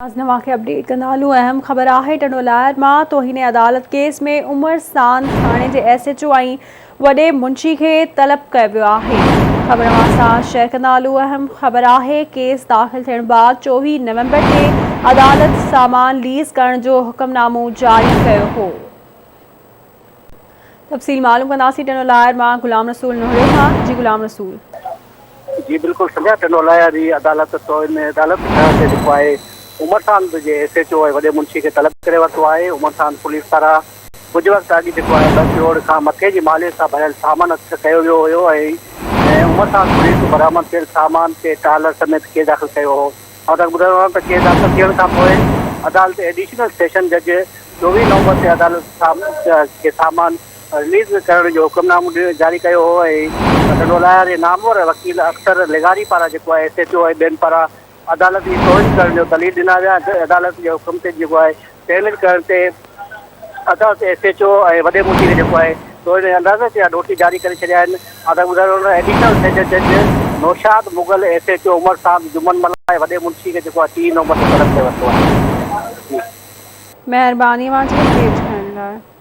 نوان کي اپڊيٽ ڪندا هلون اهم خبر آهي ٽنڊو لائر مان توهين عدالت ڪيس ۾ عمر سان ٿاڻي جي ايس ايڇ او ۽ وڏي منشي کي طلب ڪيو ويو آهي خبر اوهان سان شيئر ڪندا هلون اهم خبر آهي ڪيس داخل ٿيڻ بعد 24 نومبر تي عدالت سامان ليز ڪرڻ جو حڪم نامو جاري ڪيو هو. تفصيل معلوم ڪنداسين ٽنڊو لاهر مان غلام رسول نوحڙي کان جي غلام رسول. جي بلڪل سنجا ٽنڊو لاهر جي عدالت توهين عدالت ٺهڻ تي جيڪو آهي عمر ساند جي ايس ايڇ او ۽ وڏي منشي کي طلب ڪري ورتو آهي عمر ساند پوليس پاران ڪجهه وقت اڳ جيڪو آهي ٻه ڪروڙ کان مٿي جي ماليت سان ڀريل سامان هٿ ڪيو ويو هيو ۽ عمر ساند پوليس برآمد ٿيل سامان تي ٽالر سميت ڪيس داخل ڪيو هو آئون توهان کي ٻڌايو وڃان ته ڪيس داخل ٿيڻ کان پوء عدالت ايڊيشنل سيشن جج 24 نومبر تي عدالت کي سامان رليز ڪرڻ جو حڪم نامو جاري ڪيو هو ۽ ٽنڊو لاهيار جي نامور وڪيل اختر لغاري پاران جيڪو آهي ايس ايڇ او ۽ ٻين پاران عدالت جي توهين ڪرڻ جو دليل ڏنا ويا ۽ عدالت جي حڪم تي جيڪو آهي تعميل ڪرڻ تي عدالت ايس ايڇ او ۽ وڏي منشي کي جيڪو آهي توهين اندازي جا نوٽيس جاري ڪري ڇڏيا آهن. عدالت ٻڌايو ته ايڊيشنل سيشن جج Naushad Mughal S H O Umar Sand Jaman Mallah ۽ وڏي منشي کي جيڪو آهي 30 نومبر تي طلب ڪري ورتو آهي. مهرباني اوهان جي اپڊيٽ ڪرڻ لاء.